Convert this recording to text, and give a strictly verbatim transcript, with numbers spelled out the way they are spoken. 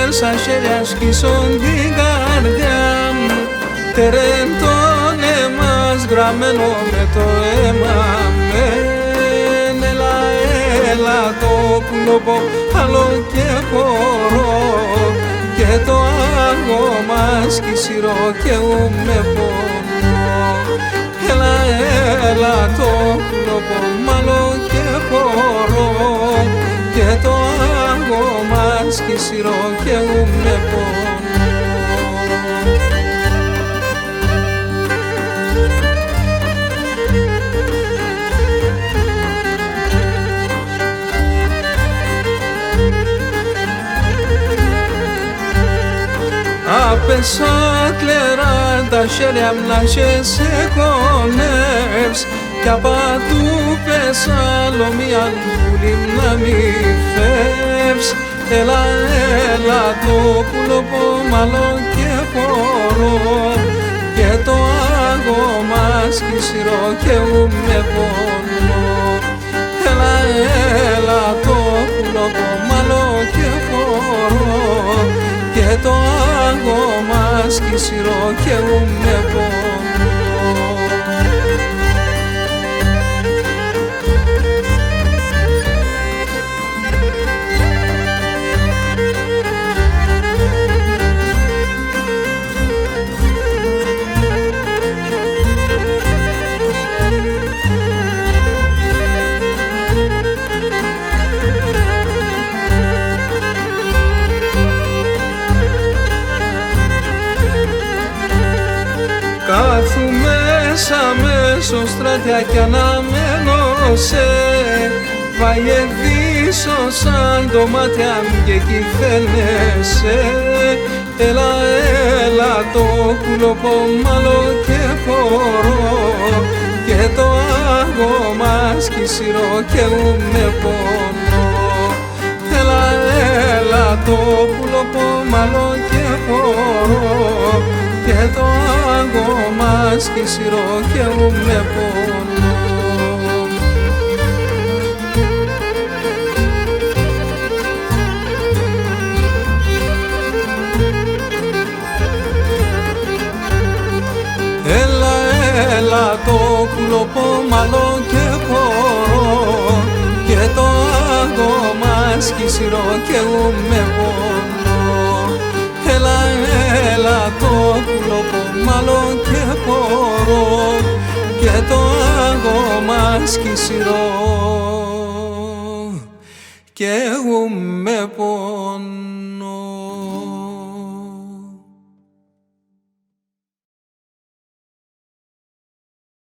Σα χέρια σκίσον την καρδιά μ', τέρεν τον αίμαν γραμμένον με το αίμαν μ'. Έλα, έλα το κουλοπό, άλλο 'κ' επορώ, και το άκομαν σκύσιρο καίουν με πονό. Έλα, έλα το κουλοπό μ', άλλο 'κ' επορώ, και το άκομαν σκύσιρο καίουν με πονό. Απέσ' σα κλερά τα χέρια μ' να χ' εσεκόνευς, κι απ' ατού πες άλλο μίαν πουλί μ' να μη φεύς. Έλα, έλα το κουλοπό μ', άλλο 'κ' επορώ, και το άκομαν σκύσιρο καίουν με πονό. Έλα, έλα το κουλοπό μ', άλλο 'κ' επορώ, και το άκομαν σκύσιρο καίουν με πονό. Κάθουμαι σα μέσον στράτα κι αναμένω σε. Βαΐ εδύσσωσαν ντομάτια μ' και 'κι φαίνεσαι. Έλα, έλα το κουλοπό μ', άλλο 'κ' επορώ, και το άκομαν σκύσιρο καίουν με πονό. Έλα, έλα το κουλοπό μ', άλλο 'κ' επορώ, και το άκομαν σκύσιρο καίουν με πονό. Έλα, έλα το κουλοπό μ', άλλο 'κ' επορώ, και το άκομαν σκύσιρο καίουν με πονό. Έλα, έλα το κουλοπό μ', άλλο 'κ' επορώ, και το άκομαν σκύσιρο καίουν με πονό.